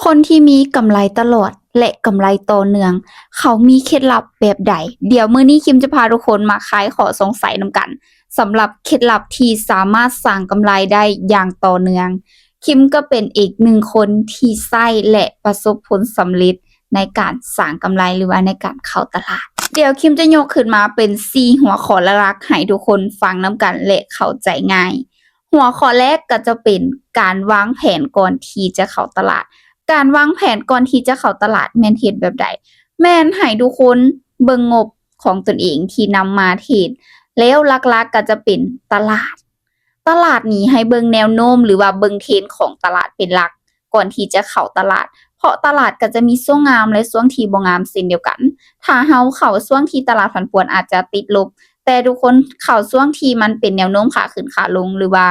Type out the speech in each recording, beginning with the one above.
ຄົນທີ່ມີກຳໄລຕະຫຼອດ ແລະ ກຳໄລຕໍ່ເນື່ອງ ເຂົາມີເຄັດລັບແບບໃດ? ດຽວມື້ນີ້ຄິມຈະພາທຸກຄົນມາຄາຍຂໍ້ສົງໄສນຳກັນ ສຳລັບເຄັດລັບທີ່ສາມາດສ້າງກຳໄລໄດ້ຢ່າງຕໍ່ເນື່ອງ. ຄິມກໍເປັນອີກໜຶ່ງຄົນທີ່ໃຊ້ ແລະ ປະສົບຜົນສຳເລັດໃນການສ້າງກຳໄລ ຫຼືວ່າໃນການເຂົ້າຕະຫຼາດ. ດຽວຄິມຈະຍົກຂຶ້ນມາເປັນສີ່ຫົວຂໍ້ຫຼັກໆ ໃຫ້ທຸກຄົນຟັງນຳກັນ ແລະ ເຂົ້າໃຈງ່າຍ. ຫົວຂໍ້ແລກກໍຈະເປັນການວາງແຜນກ່ອນທີ່ຈະເຂົ້າຕະຫຼາດ. ການວາງແຜນກ່ອນທີ່ຈະເຂົ້າຕະຫຼາດແມ່ນເຮັດແບບໃດ? ແມ່ນໃຫ້ທຸກຄົນເບິ່ງງົບຂອງຕົນເອງທີ່ນຳມາເທຣດ ແລ້ວຫຼັກໆກໍຈະເປັນຕະຫຼາດ. ຕະຫຼາດນີ້ໃຫ້ເບິ່ງແນວໂນ້ມ ຫຼືວ່າເບິ່ງເທຣນຂອງຕະຫຼາດເປັນຫຼັກ ກ່ອນທີ່ຈະເຂົ້າຕະຫຼາດ ເພາະຕະຫຼາດກໍຈະມີຊ່ວງງາມ ແລະ ຊ່ວງທີ່ບໍ່ງາມເຊັ່ນດຽວກັນ. ຖ້າເຮົາເຂົ້າຊ່ວງທີ່ຕະຫຼາດຜັນຜວນອາດຈະຕິດລົບ, ແຕ່ທຸກຄົນເຂົ້າຊ່ວງທີ່ມັນເປັນແນວໂນ້ມຂາຂຶ້ນຂາລົງ ຫຼືວ່າ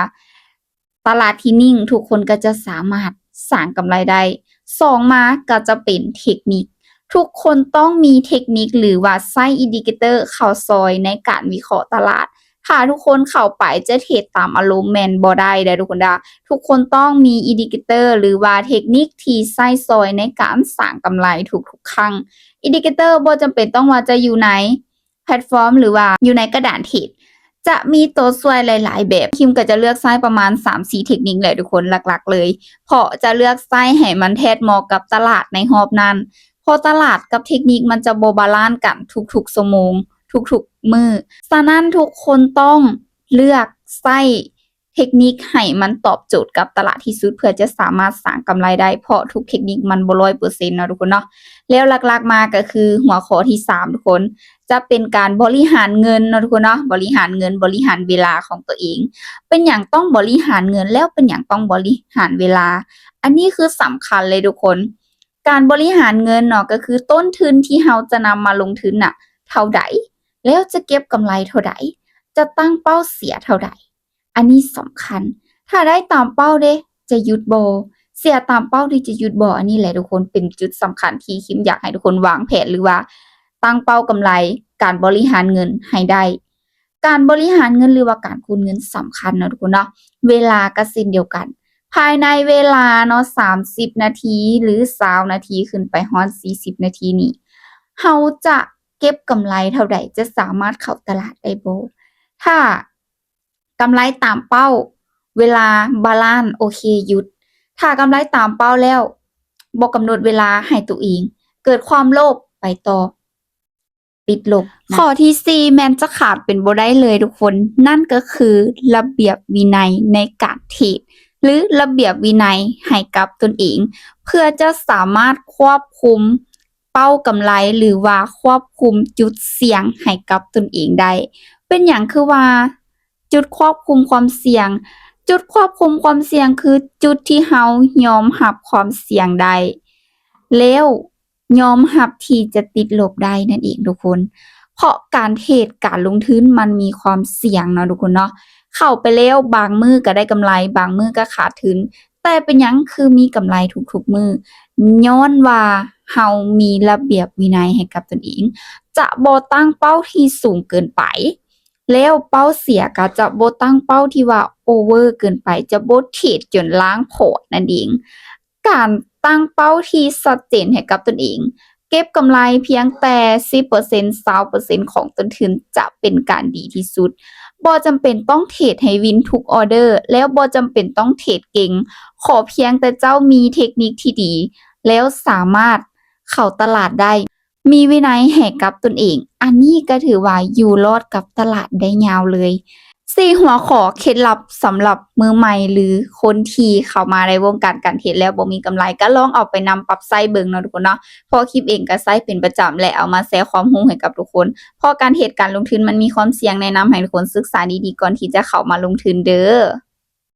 ຕະຫຼາດທີ່ນິ່ງ ທຸກຄົນກໍຈະສາມາດສ້າງກຳໄລໄດ້. ສອງມາກໍຈະເປັນເທັກນິກ. ທຸກຄົນຕ້ອງມີເທັກນິກ ຫຼືວ່າໃຊ້ອິນດິເຄເຕີເຂົ້າຊ່ອຍໃນການວິເຄາະຕະຫຼາດ. ຖ້າທຸກຄົນເຂົ້າໄປຈະເທຣດຕາມອາລົມແມ່ນບໍ່ໄດ້ເດີທຸກຄົນເດີ. ທຸກຄົນຕ້ອງມີອິນດິເຄເຕີ ຫຼືວ່າເທັກນິກທີ່ໃຊ້ຊ່ອຍໃນການສ້າງກຳໄລທຸກໆຄັ້ງ. ອິນດິເຄເຕີບໍ່ຈຳເປັນຕ້ອງວ່າຈະຢູ່ໃນແພລດຟອມ ຫຼືວ່າຢູ່ໃນກະດານເທຣດ. ຈະມີຕົວຊ່ວຍຫຼາຍໆແບບ. ຄິມກໍຈະເລືອກໃຊ້ປະມານສາມສີ່ເທັກນິກແຫຼະທຸກຄົນ ຫຼັກໆເລີຍ ເພາະຈະເລືອກໃຊ້ໃຫ້ມັນແທດເໝາະກັບຕະຫຼາດໃນຮອບນັ້ນ. ເພາະຕະຫຼາດກັບເທັກນິກມັນຈະບໍ່ບາລານກັນທຸກໆຊົ່ວໂມງ, ທຸກໆມື້. ສະນັ້ນທຸກຄົນຕ້ອງເລືອກໃຊ້ເທັກນິກໃຫ້ມັນຕອບໂຈດກັບຕະຫຼາດທີ່ສຸດ ເພື່ອຈະສາມາດສ້າງກຳໄລໄດ້, ເພາະທຸກເທັກນິກມັນບໍ່ຮ້ອຍເປີເຊັນເນາະທຸກຄົນເນາະ. ແລ້ວຫຼັກໆມາກໍຄືຫົວຂໍ້ທີສາມທຸກຄົນ ຈະເປັນການບໍລິຫານເງິນເນາະທຸກຄົນເນາະ, ບໍລິຫານເງິນ, ບໍລິຫານເວລາຂອງຕົວເອງ. ເປັນຫຍັງຕ້ອງບໍລິຫານເງິນ ແລ້ວເປັນຫຍັງຕ້ອງບໍລິຫານເວລາ? ອັນນີ້ຄືສຳຄັນເລີຍທຸກຄົນ. ການບໍລິຫານເງິນເນາະ ກໍຄືຕົ້ນທຶນທີ່ເຮົາຈະນຳມາລົງທຶນນະເທົ່າໃດ ແລ້ວຈະເກັບກຳໄລເທົ່າໃດ ຈະຕັ້ງເປົ້າເສຍເທົ່າໃດ ອັນນີ້ສຳຄັນ. ຖ້າໄດ້ຕາມເປົ້າເດ ຈະຢຸດບໍ່? ເສຍຕາມເປົ້າເດ ຈະຢຸດບໍ່? ອັນນີ້ແຫຼະທຸກຄົນ ເປັນຈຸດສຳຄັນທີ່ຄິມຢາກໃຫ້ທຸກຄົນວາງແຜນ ຫຼືວ່າຕັ້ງເປົ້າກຳໄລການບໍລິຫານເງິນໃຫ້ໄດ້. ການບໍລິຫານເງິນ ຫຼືວ່າການຄູນເງິນສຳຄັນເນາະທຸກຄົນເນາະ. ເວລາກໍເຊັ່ນດຽວກັນ ພາຍໃນເວລາເນາະ ສາມສິບນາທີ ຫຼື ຊາວນາທີ ຂຶ້ນໄປຮອດສີ່ສິບນາທີນີ້ ເຮົາຈະເກັບກຳໄລເທົ່າໃດ? ຈະສາມາດເຂົ້າຕະຫຼາດໄດ້ບໍ່? ຖ້າກຳໄລຕາມເປົ້າ ເວລາບາລານ ໂອເຄ ຢຸດ. ຖ້າກຳໄລຕາມເປົ້າແລ້ວ ບໍ່ກຳນົດເວລາໃຫ້ຕົວເອງ ເກີດຄວາມໂລບ ໄປຕໍ່ ຕິດລົບນະ. ຂໍ້ທີສີ່ແມ່ນຈະຂາດເປັນບໍ່ໄດ້ເລີຍທຸກຄົນ ນັ້ນກໍຄືລະບຽບວິໄນໃນການເທຣດ ຫຼື ລະບຽບວິໄນໃຫ້ກັບຕົນເອງ ເພື່ອຈະສາມາດຄວບຄຸມເປົ້າກຳໄລ ຫຼືວ່າຄວບຄຸມຈຸດສ່ຽງໃຫ້ກັບຕົນເອງໄດ້. ເປັນຫຍັງຄືວ່າຈຸດຄວບຄຸມຄວາມສ່ຽງ? ຈຸດຄວບຄຸມຄວາມສ່ຽງຄືຈຸດທີ່ເຮົາຍອມຮັບຄວາມສ່ຽງໄດ້ ແລ້ວ ຍອມຮັບທີ່ຈະຕິດລົບໄດ້ນັ້ນເອງທຸກຄົນ. ເພາະການເທຣດ ການລົງທຶນມັນມີຄວາມສ່ຽງເນາະທຸກຄົນເນາະ. ເຂົ້າໄປແລ້ວບາງມື້ກໍໄດ້ກຳໄລ ບາງມື້ກໍຂາດທຶນ ແຕ່ເປັນຫຍັງຄືມີກຳໄລທຸກໆມື້? ຍ້ອນວ່າເຮົາມີລະບຽບວິໄນໃຫ້ກັບຕົນເອງ ຈະບໍ່ຕັ້ງເປົ້າທີ່ສູງເກີນໄປ ແລ້ວເປົ້າເສຍກໍຈະບໍ່ຕັ້ງເປົ້າທີ່ວ່າໂອເວີເກີນໄປ ຈະບໍ່ເທຣດຈົນລ້າງພອດນັ້ນເອງ. ການຕັ້ງເປົ້າທີ່ຊັດເຈນໃຫ້ກັບຕົນເອງ ເກັບກຳໄລພຽງແຕ່ສິບເປີເຊັນ ຊາວເປີເຊັນຂອງຕົ້ນທຶນຈະເປັນການດີທີ່ສຸດ. ບໍ່ຈຳເປັນຕ້ອງເທຣດໃຫ້ວິນທຸກອໍເດີ ແລ້ວບໍ່ຈຳເປັນຕ້ອງເທຣດເກັ່ງ. ຂໍພຽງແຕ່ເຈົ້າມີເທັກນິກທີ່ດີ ແລ້ວສາມາດເຂົ້າຕະຫຼາດໄດ້. ມີວິໄນໃຫ້ກັບຕົນເອງ ອັນນີ້ກໍຖືວ່າຢູ່ລອດກັບຕະຫຼາດໄດ້ຍາວເລີຍ. ສີ່ຫົວຂໍ້ເຄັດລັບສຳລັບມືໃໝ່ ຫຼື ຄົນທີ່ເຂົ້າມາໃນວົງການການເທຣດແລ້ວບໍ່ມີກຳໄລ ກໍລອງເອົາໄປນຳປັບໃຊ້ເບິ່ງເນາະທຸກຄົນເນາະ. ເພາະຄິມເອງກໍໃຊ້ເປັນປະຈຳ ແລະ ເອົາມາແຊຄວາມຮູ້ໃຫ້ກັບທຸກຄົນ. ເພາະການເທຣດການລົງທຶນມັນມີຄວາມສ່ຽງ, ແນະນຳໃຫ້ທຸກຄົນສຶກສາດີໆກ່ອນທີ່ຈະເຂົ້າມາລົງທຶນເດີ້.